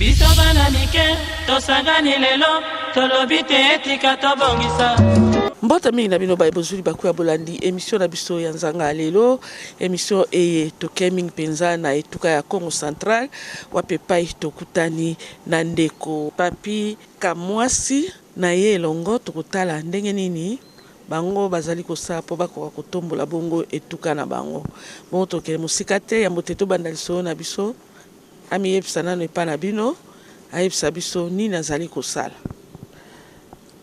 Biso bana mike tosangani lelo tolobi te etika tobongisa. Mbote mingi na bino baye bozwi libaku ya bolandi emission na biso ya nzanga ya lelo. Emission eye tokei mingi mpenza na etuka ya Kongo Central, wapi epai tokutani na ndeko Papy Kamwasi. Na ye elongo tokotala ndenge nini bango bazali kosala mpo bakoka kotombola bongo etuka na bango. Bongo tokende mosika te, yambo te tobanda lisolo na biso. Amiyebisa nanu epai na bino, ayebisa biso nini azali kosala.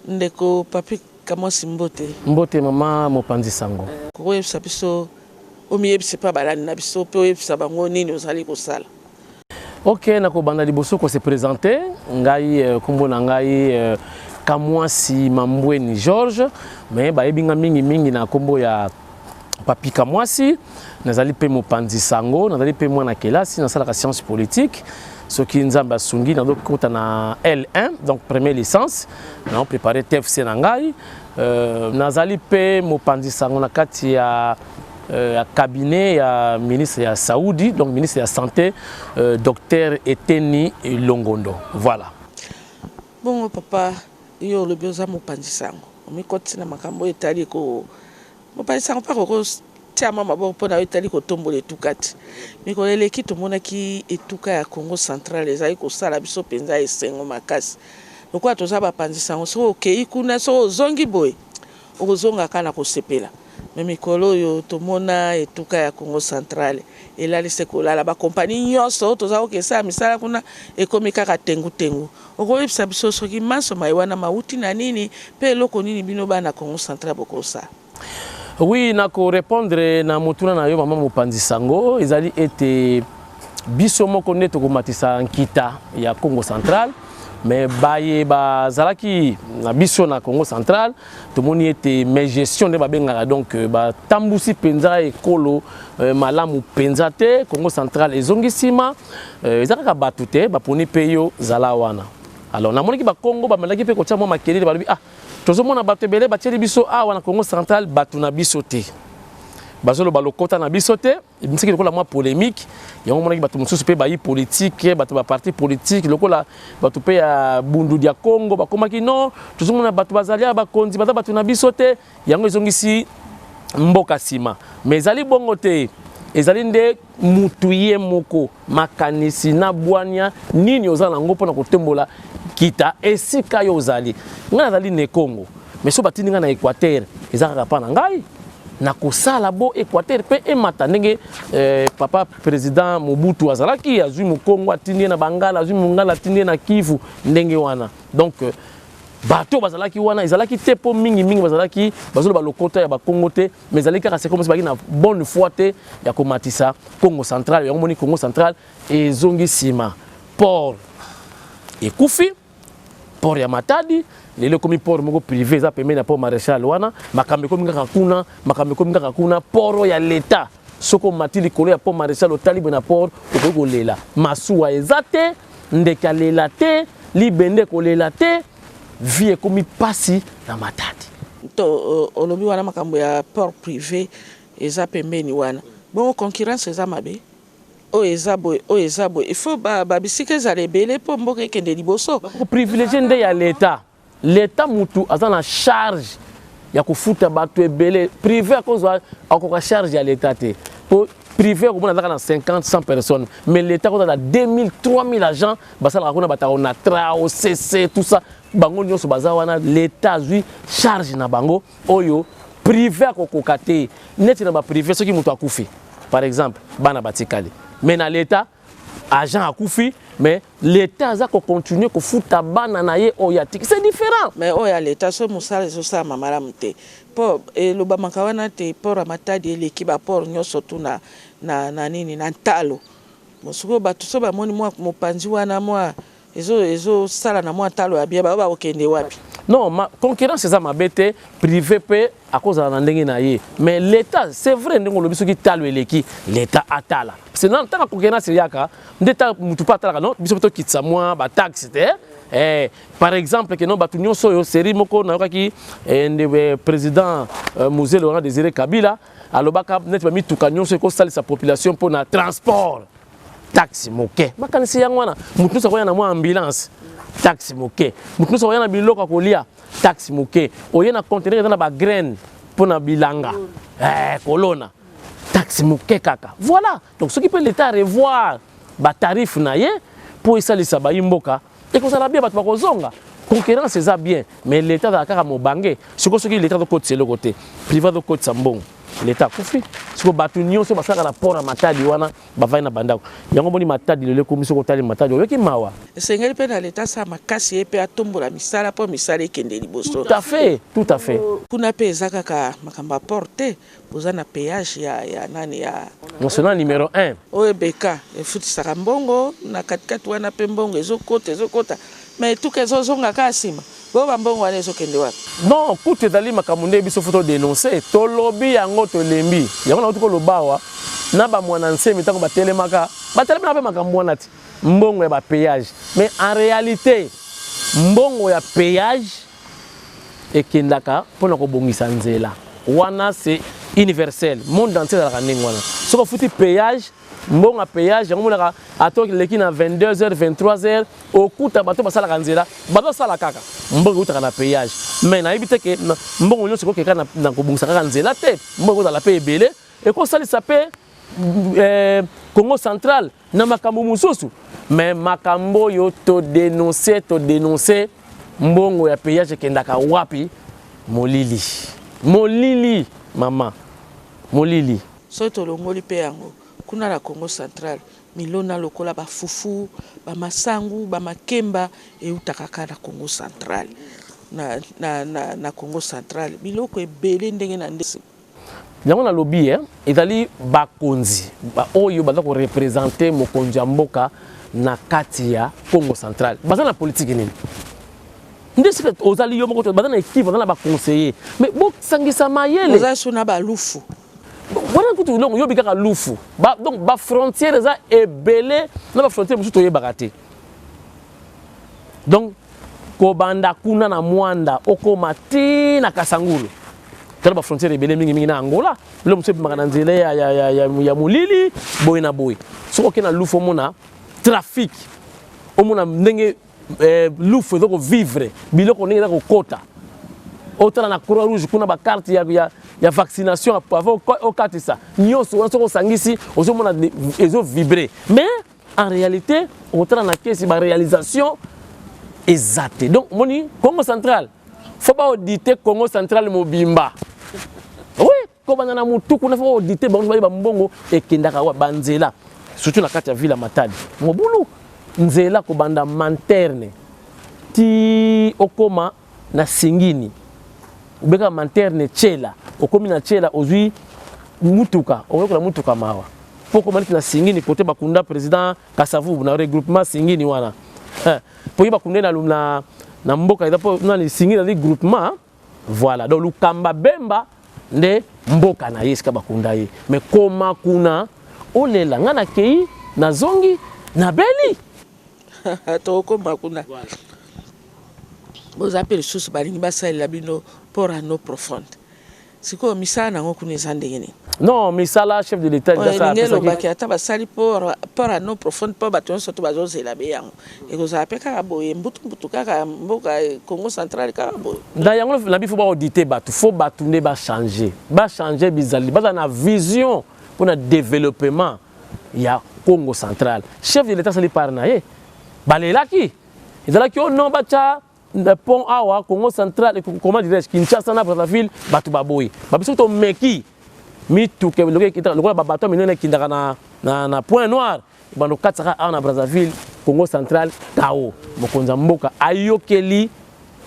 Ndeko Papy Kamwasi mbote. Mbote mama mopanzi sango. Okoyebisa biso, omiyebisa epai balandi na biso mpe oyebisa bango nini ozali kosala. Ok, nakobanda liboso ko se presenter. Ngai kombo na ngai Kamwasi Mambweni Georges, mais bayebi nga mingi mingi na kombo ya Papy Kamwasi. Nazali pe mopanzi sango, nazali pe mwana kelasi, nasalaka science politique. Soki Nzambe asungi, nazokota na L1, donc première licence, na préparer TFC na ngai. Nazali pe mopanzi sango na kati ya cabinet ya ministre ya Saoudi, donc ministre ya santé, docteur Eteni Longondo. Voilà. Bongo papa, yo olobi oza mopanzi sango, omikotisi na makambo oyo etali ko mopanzi sango mpe akokotia mwa maboko mpona oyo etali kotombola etuka te. Mikolo eleki tomonaki etuka ya Kongo Central ezali kosala biso mpenza esengo makasi. Lokola toza bapanzi sango, soki okei kuna, soki ozongi boye, okozonga kaka na kosepela. Mais mikolo oyo tomona etuka ya Kongo Central elali se kolala, ba compagnie nyonso oyo toza kokesala misala kuna ekomi kaka tengu tengu. Okoyebisa biso soki manso maye wana mawuti na nini pe eloko nini bino bana Kongo Central bokosala? Oui, nako répondre na motuna na yo mama mopanzi sango, ezali ete biso moko nde tokomatisa nkita ya Kongo Central, mais baye bazalaki na biso na Kongo Central tomoni ete mais gestion nde babengaka, donc batambusi mpenza ekolo malamu mpenza te. Kongo Central ezongi nsima, eza kaka bato te baponi mpe yo zala wana. Alors namonaki bakongo bamandaki mpe kotia mwa makelele, balobi ah, tozomona bato ebele batieli biso awa na Kongo Central, bato na biso te, bazoloba lokota na biso te. Ebimisaki lokola mwa polémique yango, monaki bato mosusu mpe bayi politique, bato ba parti politique lokola bato mpe ya Bundu dia Congo bakomaki non, tozomona bato bazali ya bakonzi baza bato na biso te, yango ezongisi mboka nsima. Mais ezali bongo te, ezali nde mutu ye moko makanisi na bwania nini oza nango mpona kotombola kita esika yo ozali. Ngai nazali ne Congo, mais so batindi ngai na Équateur, eza kaka mpa na ngai nakosala bo Équateur mpe emata ndenge papa président Mobutu azalaki, azwi Mokongo atindi ye na Bangala, azwi Mongala atindi ye na Kivu, ndenge wana. Donc bato bazalaki wana ezalaki te mpo mingimingi bazalaki bazoloba lokota ya bakongo te, mais ezalaki kaka c'est comme si bazalaki na bonne foi te ya komatisa Kongo Central. Yango moni Kongo Central ezongi nsima, port ekufi, port ya Matadi lelo ekomi port moko privé, eza pembeni ya port Maréchal wana. Makambo ekomi kaka kuna, makambo ekomi kaka kuna. Port ya l'État, soki omati likolo ya port Maréchal, otali boye na port, okoki kolela. Masuwa eza te, ndeke alela te, libende kolela te, vie ekomi pasi na Matadi. To olobi wana makambo ya port privé eza pembeni wana, bongo concurrence eza mabe? Oyo eza boye, oyo eza boye, il faut babisika ezala ebele mpo mboka ekende liboso. Privilégié nde ya l'État. L'État mutu aza na charge ya kofuta bato ebele, privé akozwa akoka charge ya l'État te, po privé akomona azaka na 50 100 personnes, mais l'État akozala na 2000 3000 agents basalaka kuna, bataka na tra OCC tout ça, bango nyonso baza wana, l'État azwi charge na bango oyo privé akokoka te. Neti na baprivé, soki moto akufi par exemple, bana batikali, mais na l'État agent akufi, mais l'État aza kocontinue kofuta bana na ye oyo atiki, c'est différent. Mais oyo ya l'État, so mosala ezosalama malamu te, mpo elobamaka wana te port ya Matadi eleki baport nyonso tu na nini na ntalo. Sikoyo bato so bamoni mwa mopanzi wana mwa ezosala na mwa ntalo ya bien, bayo bakokende wapi? Non, ma concurrence eza mabe te, privé mpe akozala na ndenge na ye, mais l'État, c'est vrai ndenge olobi, soki talo eleki, l'État atala, parce que ntango concurrence eyaka nde ta mutu mpe atalaka non, biso mpe tokitisa mwa bataxe te. Par exemple ke non, bato nyonso oyo série moko nayokaki nde président Mzee Laurent Désiré Kabila alobaka neti bamituka nyonso ekosalisa population mpo na transport. Taxe moke. Makanisi yango wana, moto nyonso akoya na mwa ambulance, taxe moke. Moto nyonso akoya na biloko ya kolia, taxe moke. Oye na conteneur eza na ba graines mpo na bilanga, kolona, taxe moke kaka. Voilà. Donc soki mpe l'État revoir ba tarif na ye mpo esalisa bayi mboka, ekozala bien, bato bakozonga. Concurrence eza bien, mais l'État azala kaka mobange. Sikoyo soki l'État azokotisa eloko te, privé azokotisa mbongo, l'État akufi. Sikoyo bato nyonso basalaka na port ya Matadi wana bavandi na bandako yango. Moni Matadi lelo ekomi, soki otali Matadi, oyoki mawa. Esengeli mpe na leta asala makasi, ye mpe atombola misala mpo misala ekende liboso. Tout à fait, tout à fait. Kuna mpe eza kaka makambo ya port te, boza na péage ya nani ya national numéro 1. Oyo ebeka efutisaka mbongo na katikati wana, mpe mbongo ezokota, ezokota, mais etuka ezozonga kaka nsima. Boyo bambongo wana ezokende wapi? Non, kutu ezali makambo nde biso faut todénonce. Tolobi yango, tolembi yango. Nauti koloba awa na bamwana nsemi, ntango batelemaka, batelemaka mpe makambo wana ti mbongo ya bapéage. Mais en réalité, mbongo ya péage ekendaka mpona kobongisa nzela wana. C'est universel, monde entier ezalaka ndenge wana. Soki ofuti péage, mbongo ya péage yango monaka ata eleki na 22 h, 23 h, okuta bato basalaka nzela, bazosala kaka, mbongo eutaka na péage. Mais nayebi te ke mbongo nyonso ekokeka na kobongisa kaka nzela te. Mbongo ekozala mpe ebele, ekosalisa mpe Congo Central na makambo mosusu. Mais makambo oyo todénonce, todénonce, mbongo ya péage ekendaka wapi? Molili, molili, mama, molili. Soki tolongoli mpe yango kuna na Congo Central, milona lokola bafufu, bamasangu, bamakemba eutaka kaka na Congo Central. Na Congo Central biloko ebele ndenge na ndenge. Yango nalobi, ezali bakonzi oyo baza koreprésenter mokonzi ya mboka na kati ya Congo Central, baza na politike nini? Nde sika ozali yo moko, baza na équipe, baza na baconseiller, mais bosangisa mayele. Oza so na balufu. Wana kutu donc yobi kaka lufu donc bafrontière eza ebele, na bafrontière mosusu toyebaka te. Donc kobanda kuna na Mwanda, okóma ti na Kasangulu, tala bafrontière ebele, mingimingi na Angola. Bilo mosusu ebimaka na nzela ya molili boye na boye. Soki okei na Lufu, omona trafic, omona ndenge Lufu eza kovivre, biloko ndenge eza kokota. Otala na Croix Rouge kuna, bacarte ya vaccination avant okatisa, nyonso wana soki osangisi, ozomona ezovibre. Mais en réalité, okotala na kesi, baréalisation eza te. Donc omoni, Congo Central, faut baaudite Congo Central mobimba. Oui, kobanda na motu kuna, faut baaudite bango, bayeba mbongo ekendaka wa. Banzela, surtout na kati ya ville ya Matadi, mobulu. Nzela kobanda Manterne ti okóma na Singini, obeka Manterne Tshela, okomi na Tshela, ozwi mutuka, oyokola mutuka mawa mpo okóma neti na Singini, kote bakunda président Kasavubu na regroupement Singini wana, po ye bakunde na mboka eza mpo nani, Singini ezali groupement. Voilà, donc Lukamba Bemba nde mboka na ye, esika bakunda ye. Mais koma kuna, olela. Ngai nakei, nazongi, nabeli. Tokokoma kuna. Boza mpe lisusu, balingi basalela bino port en eau profonde. Sikoyo misala nango kuna eza ndenge nini? Non, misala, chef de l'État. Elingi elobaki ata basali port en eau profonde mpo bato nyonso to bazozela be yango, ekozala mpe kaka boye, mbutu-mbutu, kaka mboka Congo Central kaka boye. Na yango na bi faut baaudite bato, faut bato nde bachange, bachange bizali, baza na vision mpona développement ya Congo Central. Chef de l'État asali part na ye. Balelaki, ezalaki o non, batya pont awa Congo Central, comment dirais-je, Kinshasa na Brazzaville. Bato baboyi, babiso tomeki mituka lokola babato minene ekindaka na Point Noir, bando katisaka awa na Brazzaville, Congo Central kao. Mokonzi ya mboka ayokeli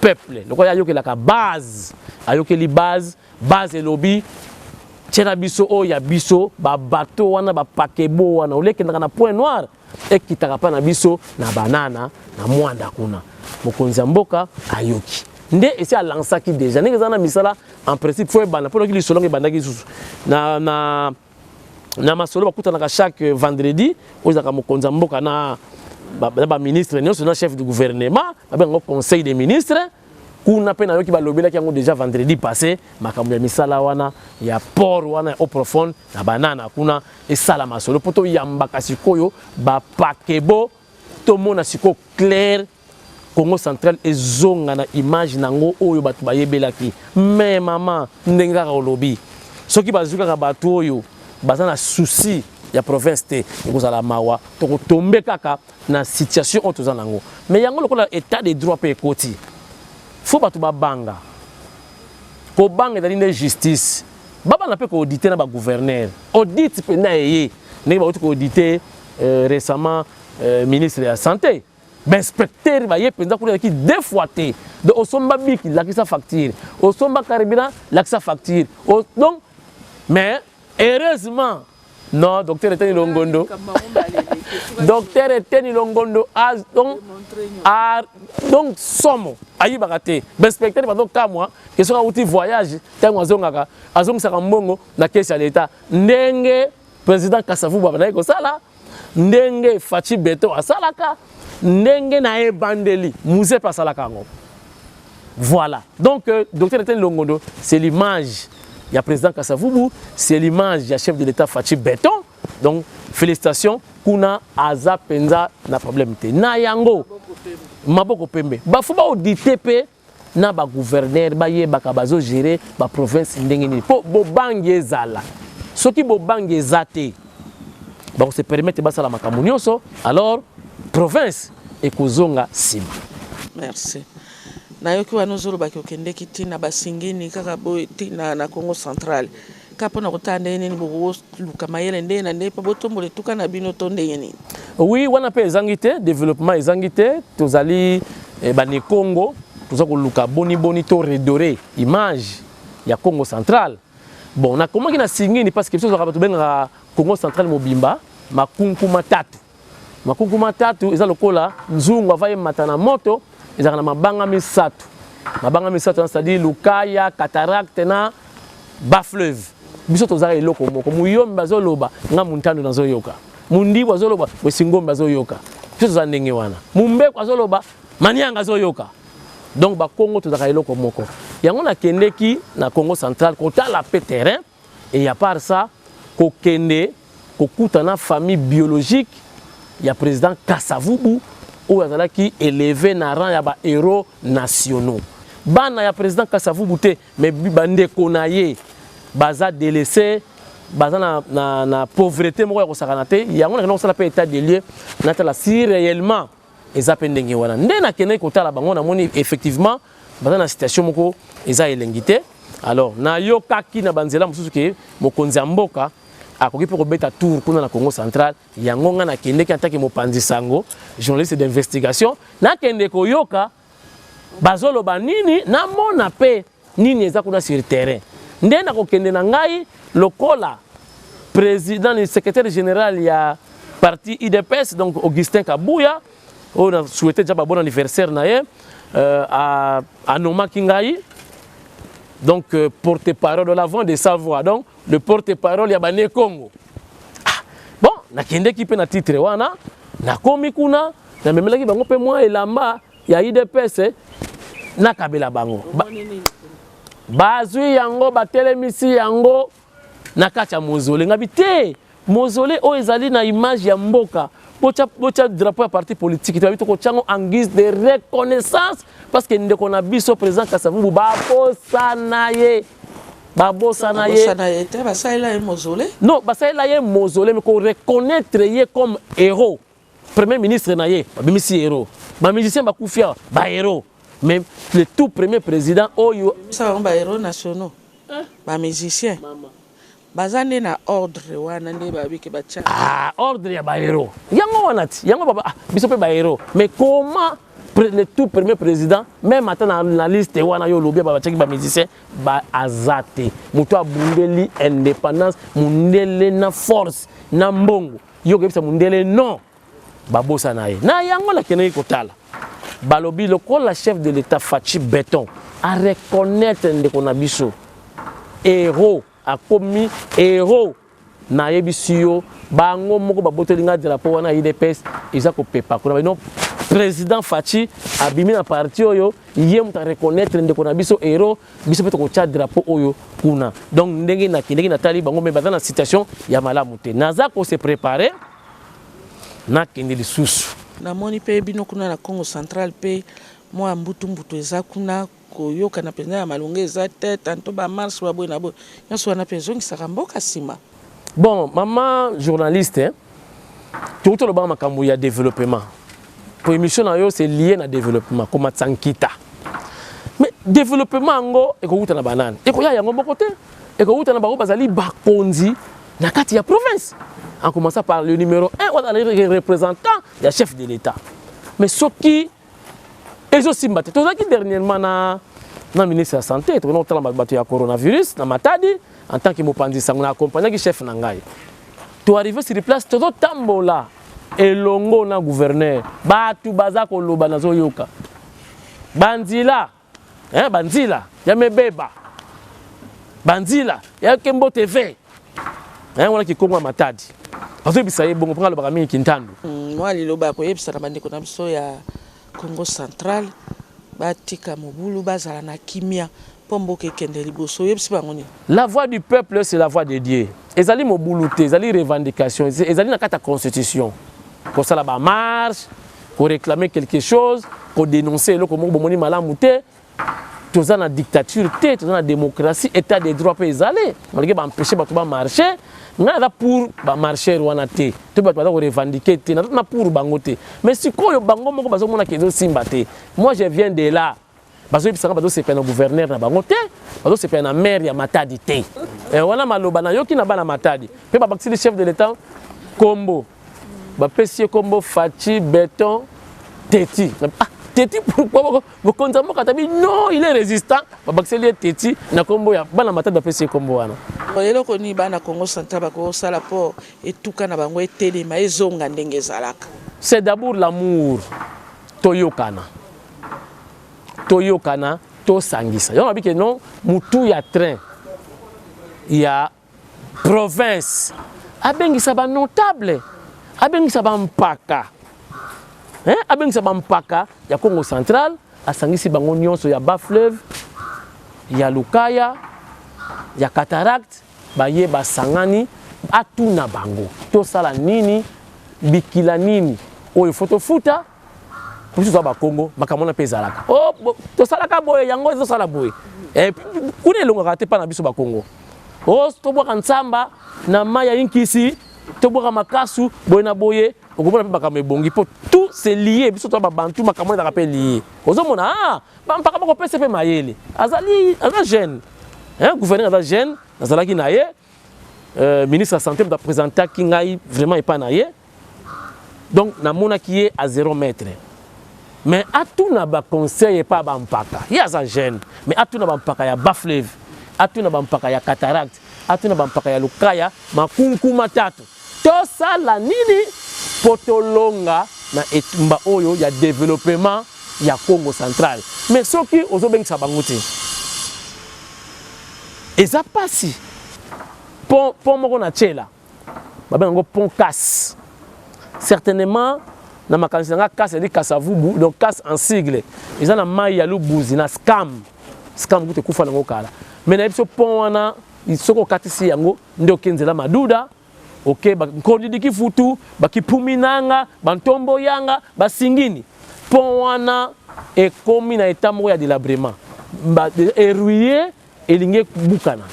peuple lokola ayokelaka base, ayokeli base. Base elobi tiela biso oyo ya biso, babato wana, bapaquebot wana olekendaka na Point Noir, ekitaka mpa na biso na Banana, na Mwanda kuna. Mokonzi ya mboka ayoki nde esi alansaki déjà ndenge eza na misala. En principe, faut ebanda mpo noki lisolo yango ebandaki lisusu na masolo. Bakutanaka chaque vendredi oyo ezalaka mokonzi ya mboka na baministre nyonso na chef du gouvernement, babengango conseil des ministres. Kuna mpe nayoki balobelaki yango déjà vendredi passé, makambo ya misala wana ya port wana ya eau profonde na banana kuna esalama solo, mpo toyambaka sikoyo bapaquebot, tomona sikoyo clair Congo Central ezonga na image nango oyo bato bayebelaki. Mais mama, ndenge kaka olobi, soki bazwi kaka bato oyo baza na souci ya province te, ekozala mawa, tokotombe kaka na situation oyo toza nango. Mais yango lokola état de droit mpe ekoti, fo bato babanga. Kobanga ezali nde justice. Babanga mpe koauditer na bagouverneur. Audit mpenza eye ndenge bauti koauditer récemment ministre ya santé, bainspecteur baye mpenza kuna, ezalaki deux fois te. Donc osomba bic, lakisa facture, osomba carburant, lakisa facture. Donc, mais heureusement non, docteur Eteni Longondo, docteur Eteni Longondo a, donc, a, donc somo ayibaka te. Bainspecteur bazokamwa ke soki awuti voyage, ntango azongaka, azongisaka mbongo na caisse ya leta, ndenge président Kasavubu abandaki kosala, ndenge Fatshi Béton asalaka, ndenge na ebandeli Mzee mpe asalaka yango. Voilà. Donc docteur Eteni Longondo, c'est l'image ya président Kasavubu, c'est l'image ya chef de l'état Fatshi Béton. Donc félicitations, kuna aza mpenza na problème te na yango, maboko pembe. Bafo baauditer mpe na bagouverneur, bayebaka bazogérer baprovince ndenge nini, mpo bobangi ezala. Soki bobangi eza te, bakose permettre basala makambo nyonso, alors province ekozonga nsima. Merci. Nayoki wana ozolobaki okendeki ntina basingini kaka boye, ntina na Congo Central, kaka mpona kotala ndenge nini bokoluka mayele ndenge na ndenge mpo botombola etuka na bino to ndenge nini? Oui, wana mpe ezangi te, développement ezangi te. Tozali bane Congo, toza koluka boni boni to redorer image ya Congo Central. Bon, nakomaki na Singini parce que biso tozalaka bato bengaka Congo Central mobimba makunkuma tatu. Makunkuma tatu eza lokola nzungu ava emata na moto, ezalaka na mabanga misato. Mabanga misato, c'est-à-dire Lukaya, cataracte na bafleuve. Biso tozalaka eloko moko. Muyombe azoloba, nga Muntando nazoyoka. Mundibu azoloba, Wesingombe azoyoka. Biso toza ndenge wana. Mumbeko azoloba, Manianga azoyoka. Donc bakongo tozalaka eloko moko. Yango nakendeki na Congo Central kotala mpe terrain et à part ça, kokende kokutana famille biologique ya président Kasavubu oyo azalaki élevé na rang ya bahéros nationaux. Bana ya président Kasavubu te, mais bandeko na ye baza délaissé, baza na pauvreté moko ya kosakana te. Yango nakende kosala mpe état de lieu, natala si réellement eza mpe ndenge wana. Nde nakendeki kotala bango, namoni effectivement baza na situation moko eza elengi te. Alors nayokaki na banzela mosusu ke mokonzi ya mboka akoki mpe kobeta tour kuna na Congo Central. Yango ngai nakendeki en tant que mopanzi sango, journaliste d'investigation, nakende koyoka bazoloba nini, namona mpe nini eza kuna sur terrain. Nde nakokende na ngai lokola président, le secrétaire général ya parti UDPS, donc Augustin Kabuya, oyo na souhaité déjà bon anniversaire na ye, anomaki ngai donc porte-parole de l'avant de sa voix, donc le porte-parole ya bane Congo. Ah, bon, nakendeki mpe na titre wana. Nakomi kuna, namemelaki bango mpe mwa elamba ya UDPS, nakabela bango. Bazwi yango, batelemisi yango na kati ya mausolée. Ngabi te, mausolée oyo ezali na image ya mboka, botya, botya drapeau ya parti politique te. Babi tokotya yango en guise de reconnaissance parce que ndeko na biso président Kasavubu babosana ye, babosana ye. Babosana ye te, basalela ye mausolée. Non, basalela ye mausolée, mais koreconnaître ye comme héros, premier ministre na ye babimisi héros, bamusicien bakufi awa bahéros, mais le tout premier président oyo Bisa bango bahéros nationaux, bamusicien baza nde na ordre wana nde babiki batya. Ah, ordre ya bahéros yango wana ti yango baba, ah, biso mpe bahéros, mais comment le tout premier président, même ata na liste wana yo olobi batiaki bamusicien ba aza te? Moto abundeli indépendance, mundele na force na mbongo, yo koyebisa mundele non, babosana ye. Na yango nakendeki kotala, balobi lokola chef de l'état Fatshi Béton areconnaître ndeko na biso héros, akomi héros. Nayebisi yo, bango moko babotoli nga drapeau wana UDPS, eza kopepa kuna. Bino Président Fatshi abimi na parti oyo, ye moto areconnaître ndeko na biso héros, biso mpe tokotya drapeau oyo kuna. Donc ndenge nakendeki, natali bango, me baza na situation ya malamu te. Naza kose préparer, nakende lisusu. Namoni mpe bino kuna na Congo Central mpe mwa mbutu-mbutu eza kuna, koyokana mpenza ya malonga eza te. Tanto bamarche baboye na boye, nyonso wana mpe ezongisaka mboka nsima. Bon, mama journaliste, tokuti tolobaka makambo ya développement po émission na yo c'est lié na développement, komatisa nkita. Mais développement yango ekowuta na banani? Ekoya yango moko te, ekowuta na bango bazali bakonzi na kati ya province, en commençant par le numéro 1 oyo azali représentant ya chef de l'État. Mais soki ezosimba te, tozalaki dernièrement na ministre ya Santé, tokona kotala bato ya coronavirus na Matadi. En tant que mopanzi sango, na accompagnaki chef na ngai. Toarrive sur place, tozotambola elongo na gouverneur, bato baza koloba, nazoyoka banzila, eh, banzila ya mebeba, banzila ya Kembo TV, eh, wana kikongo ya Matadi bazoyebisa ye bongo mpo alobaka mingi kintandu. Mwa liloba ya koyebisa na bandeko na biso ya Congo Central, batika mobulu, bazala na kimia mpo mboka ekende liboso, oyebisi bango nini? La voix du peuple, c'est la voix de Dieu. Ezali mobulu te, ezali revendication, ezali na kati ya constitution. Kosala bamarche, koréclamer quelque chose, kodénoncer eloko moko bomoni malamu te. Toza na dictature te, toza na démocratie, état de droit mpe ezali. Malgré baempêche bato bamarche, ngai naza pour bamarcheur wana te, to bato baza korevendiquer te, naza na pour bango te. Mais sikoyo bango moko bazomonaka ezosimba te. Moi, je viens de là, bazoyebisanga bazosepela na gouverneur na bango te, bazosepela na maire ya Matadi te. Wana maloba nayoki na bana Matadi. Mpe babakisili chef de l'État kombo, bapesi ye kombo Fatshi Béton Teti. Ah, Teti pourquoi? Mokonzi ya mboka tabi non, il est résistant. Babakiseli ye Teti na kombo ya bana Matadi, bapesi ye kombo wana. Eloko nini bana Congo Central bakosala mpo etuka na bango etelema, ezonga ndenge ezalaka? C'est d'abord l'amour. Toyokana, toyokana, tosangisa. Yango nabike non, mutu ya train ya province abengisa banotable, abengisa bampaka, hein? Abengisa bampaka ya Congo Central, asangisi bango nyonso ya bas-fleuve, ya Lukaya, ya Cataracte, baye basangani, atuna bango: tosala nini, bikila nini oyo fo tofuta? Biso toza Bakongo, makambo wana mpe ezalaka. Oh, tosalaka boye, yango ezosala boye. Kuna elongaka te mpa na biso Bakongo. O tobwaka ntsamba na mai ya inkisi, tobwaka makasu boye na boye, okomona mpe makambo ebongi, mpo tout c'est lié. Biso toza babantu, makambo ezalaka mpe lié. Ozomona, ah, bampaka bakopesa mpe mayele. Azali, aza jeune, hein, gouverneur aza jeune. Nazalaki na ye, ministre ya Santé moto apresentaki ngai vraiment epai na ye. Donc namonaki ye à 0 mètre, mais atuna baconseil epai bampaka. Ye aza jeune, mais atuna bampaka ya bas-fleuve, atuna bampaka ya Cataracte, atuna bampaka ya Lukaya, makunkuma tatu, tosala nini mpo tolonga na etumba oyo ya développement ya Congo Central? Mais soki ozobengisa bango te, eza mpasi. Pont moko na Tiela, babenga yango pont Casse. Certainement na makanisi na nga, Casse ezali Kasavubu, donc Casse en sigle. Eza na mai ya Lubuzi na Scam. Scam kutu ekufa nango kala, mais nayebi so pont wana, soki okatisi yango nde oke nzela Maduda, oke Nkondidi, Kifutu, bakipumi nanga, bantombo yanga, basingini. Pont wana ekomi na état moko ya délabrement, erouillé, elingi ebukana,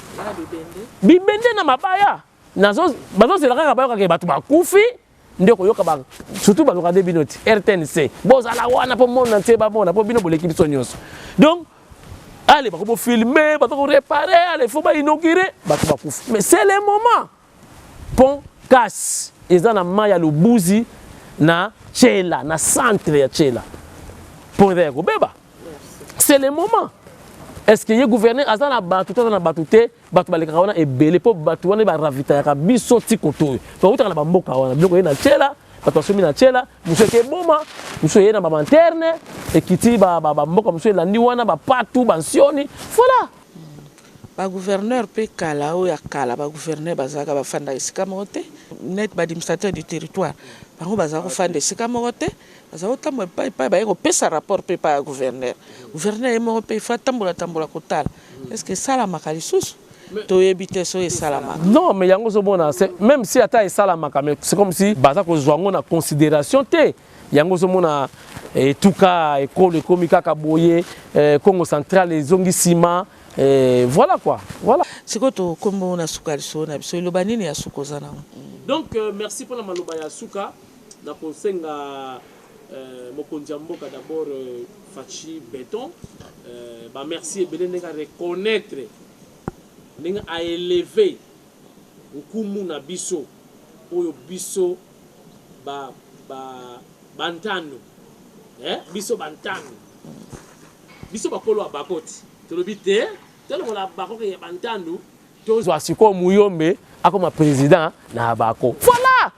bibende na mabaya. Bazozela kaka bayokaka bato bakufi nde koyoka. Surtout baluka nde bino ti RTNC, bozala wana mpo mona ntie bamona, mpo bino boleki biso nyonso. Donc ale bako bofilme, bato korépare, ale fo bainaugure, bato bakufi. Mais c'est le moment, pont Casse eza na mai ya Lubuzi na Tshela, na centre ya Tshela, pont eza ya kobeba. C'est le moment. Est ce que ye gouverneur aza na bato to aza na bato te? Bato balekaka wana ebele, mpo bato wana baravitayaka biso ti koto oyo bautaka na bamboka wana. Biloko ye na Tshela, bato basomi na Tshela, mosu eke eboma, mosu eye na bamanterne, ekiti bamboka mosusu elandi wana, bapatu bansioni, voilà. Bagouverneur mpe kala, oyo ya kala, bagouverneur bazalaka bafandaka esika moko te, net baadministrateur du territoire. Bango baza kofanda esika moko te, baza kotambola epai epai, baye kopesa rapport mpe epai ya gouverneur. Gouverneur ye moko mpe ifo atambola tambola kotala est ce que esalamaka lisusu. Toyebi te soki esalamaka. Non, mais yango ozomona, même si ata esalamaka, mais c'est comme si baza kozwa yango na considération te. Yango ozomona etuka ekolo ekomi kaka boye, Congo Central ezongi nsima. Voilà quoi, voilà. Sikoyo tokombo na suka lisolo na biso, eloba nini ya suka oza nango? Donc merci mpona maloba ya suka. Na kosenga mokonzi ya mboka d'abord, Fatshi Béton, bamerci ebele ndenge areconnaître, ndenge aélever nkumu na biso oyo, biso bantano, biso bantano, biso bakolo ya bakoti, tolobi te tolongola bakoke ya bantandu, tozwa sikoyo Muyombe akoma président na bako. Voilà,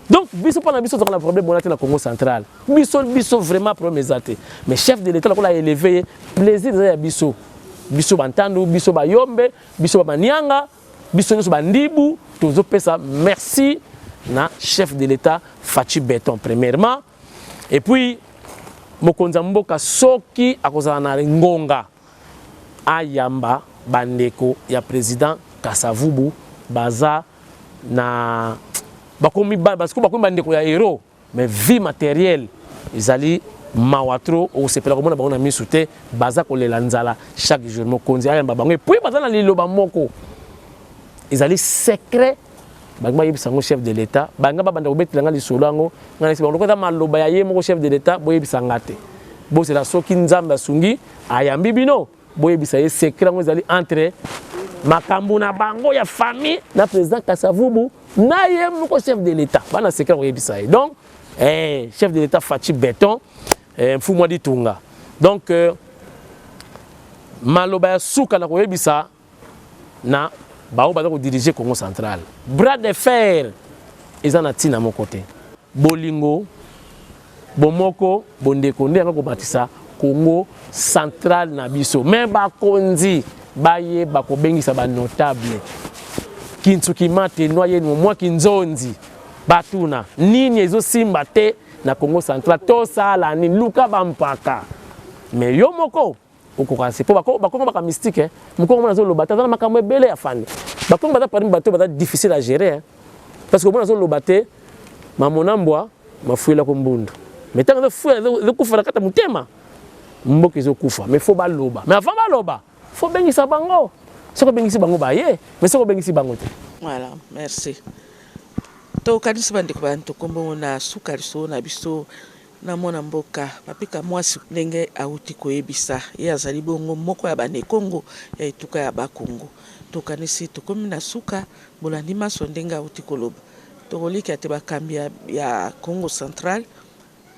donc biso, mpona biso tozalaka na problème wana te na Congo Central. Biso vraiment problème eza te, mais chef de l'État lokola élevé ye, plaisir eza ya biso, biso bantandu, biso bayombe, biso bamanianga, biso nyonso bandibu, tozopesa merci na chef de l'État Fatshi Béton premièrement. Et puis mokonzi ya mboka, soki akozala na ngonga, ayamba bandeko ya président Kasavubu. Baza na bakomi, parce que bakomi bandeko ya héros, mais vie matérielle ezali mawa trop. Okosepela komona bango na misu te, baza kolela nzala chaque jour. Mokonzi ayamba bango. Et puis baza na liloba moko, ezali secret, bango bayebisa yango chef de l'État. Banga babanda kobetela nga lisolo yango, nga nayebisa bango lokola eza maloba ya ye moko chef de l'État, boyebisa nga te. Bozela soki Nzambe asungi, ayambi bino, boyebisa ye secret yango. Ezali entre makambo na bango ya famille na président Kasavubu na ye moko chef de l'État, bana secret koyebisa ye. Donc chef de l'État Fatshi Béton, mfumu aditunga. Donc maloba ya suka na koyebisa na bao baza kodiriger Congo Central, bras de fer eza na ntina moko te. Bolingo, bomoko, bondeko nde yango komatisa Congo Central na biso. Me bakonzi bayeba kobengisa banotable Kinsuki Mate noye mwaki nzonzi, batuna nini ezosimba te na Congo Central, tosala nini, luka bampaka. Me yo moko okoka se mpo bakongo baka mystique. Mokongo mona azoloba te, aza na makambo ebele ya fande. Bakongo baza parmi bato baza difficile à gérer, hein? Parce que omona azoloba te, mamona mbwa mafuyelako mbundu, mais ntango ezofuya, ezokufa na kati ya motema, mboka ezokufa. Mais faut baloba, mais avant baloba, faut bengisa bango. Soki obengisi bango, baye, mais soki obengisi bango te. Voilà, merci. Tokanisi bandeko bantu kombongo na suka lisolo na biso na mwana mboka Papika Mwasi, ndenge awuti koyebisa ye, azali bongo moko ya banekongo ya etuka ya Bakongo. Tokanisi tokomi na suka. Bolandi maso ndenge awuti koloba. Tokolika te bakambi ya Congo Central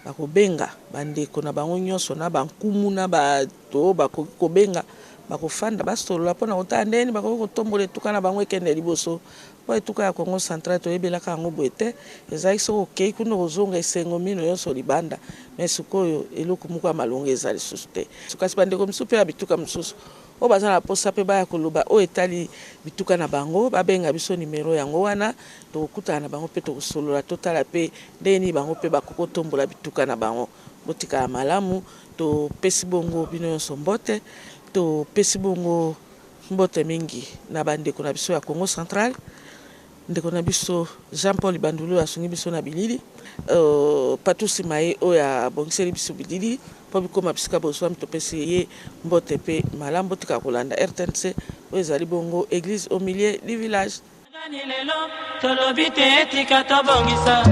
bakobenga bandeko na bango nyonso na bankumu na bato bakoki kobenga, bakofanda, basolola mpona kotala ndeni bakoki kotombola etuka na bango ekende liboso. Mpo etuka ya Congo Central, toyebelaka yango boye te. Ezalaki soki okei kuna, kozonga esengo, mino nyonso libanda. Mais sikoyo eloko moko ya malongo eza lisusu te. Kasi bandeko mosusu mpe ya bituka mosusu oyo baza na posa mpe baya koloba oyo etali bituka na bango, babenga biso nimero yango wana, tokokutana na bango mpe tokosolola, totala mpe ndenge nini bango mpe bakoki kotombola bituka na bango. Botikala malamu. Topesi bongo bino nyonso mbote. Topesi bongo mbote mingi na bandeko na biso ya Congo Central, ndeko na biso Jean Paul Bandulu asungi biso na bilili, Patusi Maye oyo abongiseli biso bilili mpo bikóma bisika bozwami. Topesi ye mbote mpe malamu. Botika kolanda RTNC oyo ezali bongo église au milieu du village. Lelo tolobi te, etika tobongisa.